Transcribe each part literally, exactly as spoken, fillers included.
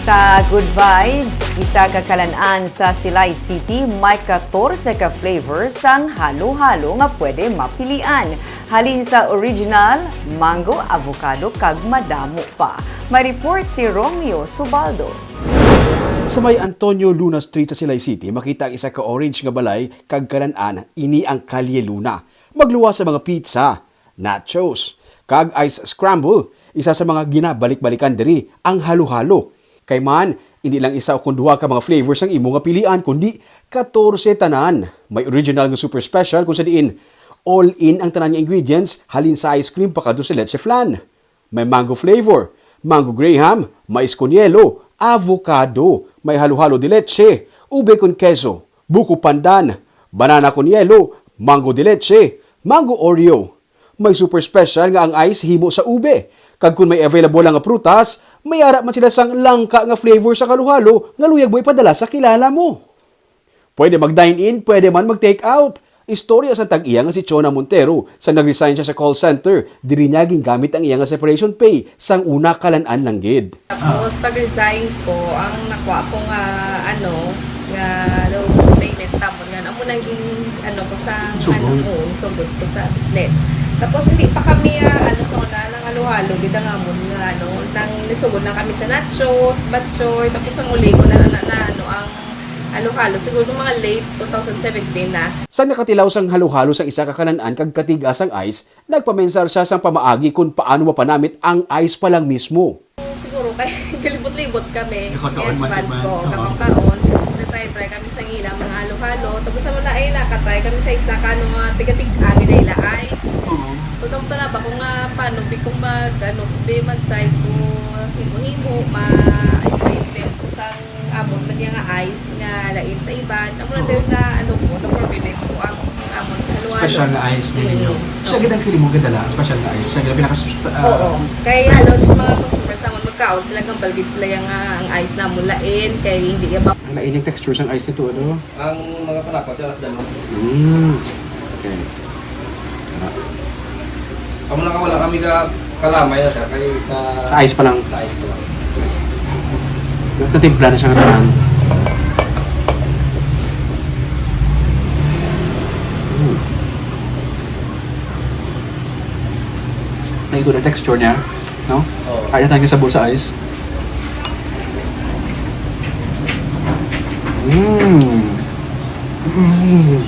Sa Good Vibes, isa ka kalan-an sa Silay City, may katorse ka flavor sang halo-halo nga pwede mapilian. Halin sa original, mango, avocado, kag madamo pa. May report si Romeo Subaldo. Sa may Antonio Luna Street sa Silay City, makita ang isa ka orange nga balay kag kalan-an, ini ang Calle Luna. Magluwas sa mga pizza, nachos, kag ice scramble, isa sa mga ginabalik-balikan diri ang halo-halo. Kay man, hindi lang isa o kon duha ka mga flavors ang imo nga pilian, kundi katorse tanan. May original nga super special kung sa diin all-in ang tanan nga ingredients, halin sa ice cream pakadto sa leche flan. May mango flavor, mango graham, mais con hielo, avocado, may halo-halo de leche, ube con queso, buko pandan, banana con hielo, mango de leche, mango Oreo. May super special nga ang ice himo sa ube, kag kon may available lang nga prutas, may ara man sila sang langka nga flavor sa halo-halo nga luyag mo ipadala sa kilala mo. Pwede mag-dine-in, pwede man mag-take out. Istorya sa tag-iya nga si Chona Montero sa nag-resign siya sa call center, diri niya gingamit ang iya nga separation pay sang una kalan-an lang gid. Tapos pag-resign ko, ang nakuha ko nga ano, nga low payment tapos nga amo nang gin ano ko sa Sugod. Ano ko, sugod ko sa business. Tapos hindi pa kami ah, ano sa una nang halo-halo gid ang amon nga ano, nang nisugod lang kami sa nachos, batchoy, tapos ang uli ko na na, na ano ang halo-halo siguro mga late two thousand seventeen na. Sa nakatilaw sang halo-halo sang isa ka kalan-an kag katiga sang ice, nagpamensar siya sang pamaagi kon paano mapanamit ang ice pa lang mismo. Siguro kay galibot-libot kami. Nakakaon man Yes, siya bad man. ko, Oo. kakakaon. Sa try-try kami sa ilang mga halo-halo. Tapos sa muna ay nakatry kami sa isa ka ano nga tiga-tiga nila ice. Oo. Tutong pa na ba kung nga paano di kung mag ano di mag-try ko himo-himo ma-invent ko sa amon man nga ice nga lain sa iban. Amo na Oo. tayo na ano ko na formulate ko ang amon halo-halo. Special na ice din ninyo. Mm. Siya gid ang feeling mo gadala, special na ice. Siya gid ang pinaka ah, Oo. Kay halos mga customers naman magkaon sila kang balgit sila yung ah, ang ice namon lain kay hindi iya ba Ang lain yung texture sang ice nito, ano? Ang mga panakot, yan as dalawa. Mm. Okay. Kamo na wala kami ka kalamay na siya kay sa Sa ice pa lang. Sa ice pa lang. Mas natimpla na siya ng tanan. Mm. Nakikita na texture niya, no? Oo. Kaya tayo sabor sa ice. Mm. Mm.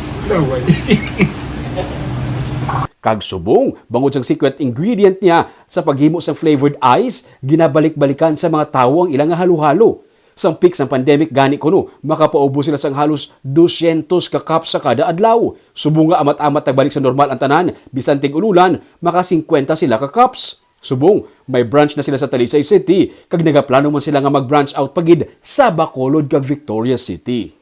Kag subong, bangod sang secret ingredient niya sa paghimo sang flavored ice, ginabalik-balikan sa mga tawo ang ilang nga halo-halo. Sang peak sang pandemic gani kuno, makapaubos sila sang halos dosyentos ka cups sa kada adlaw. Subong nga amat-amat nagbalik sa normal ang tanan, bisan tig-ululan, maka singkwenta sila ka cups. Subong, may branch na sila sa Talisay City, kag nagaplano man sila nga mag-branch out pa gid sa Bacolod kag Victorias City.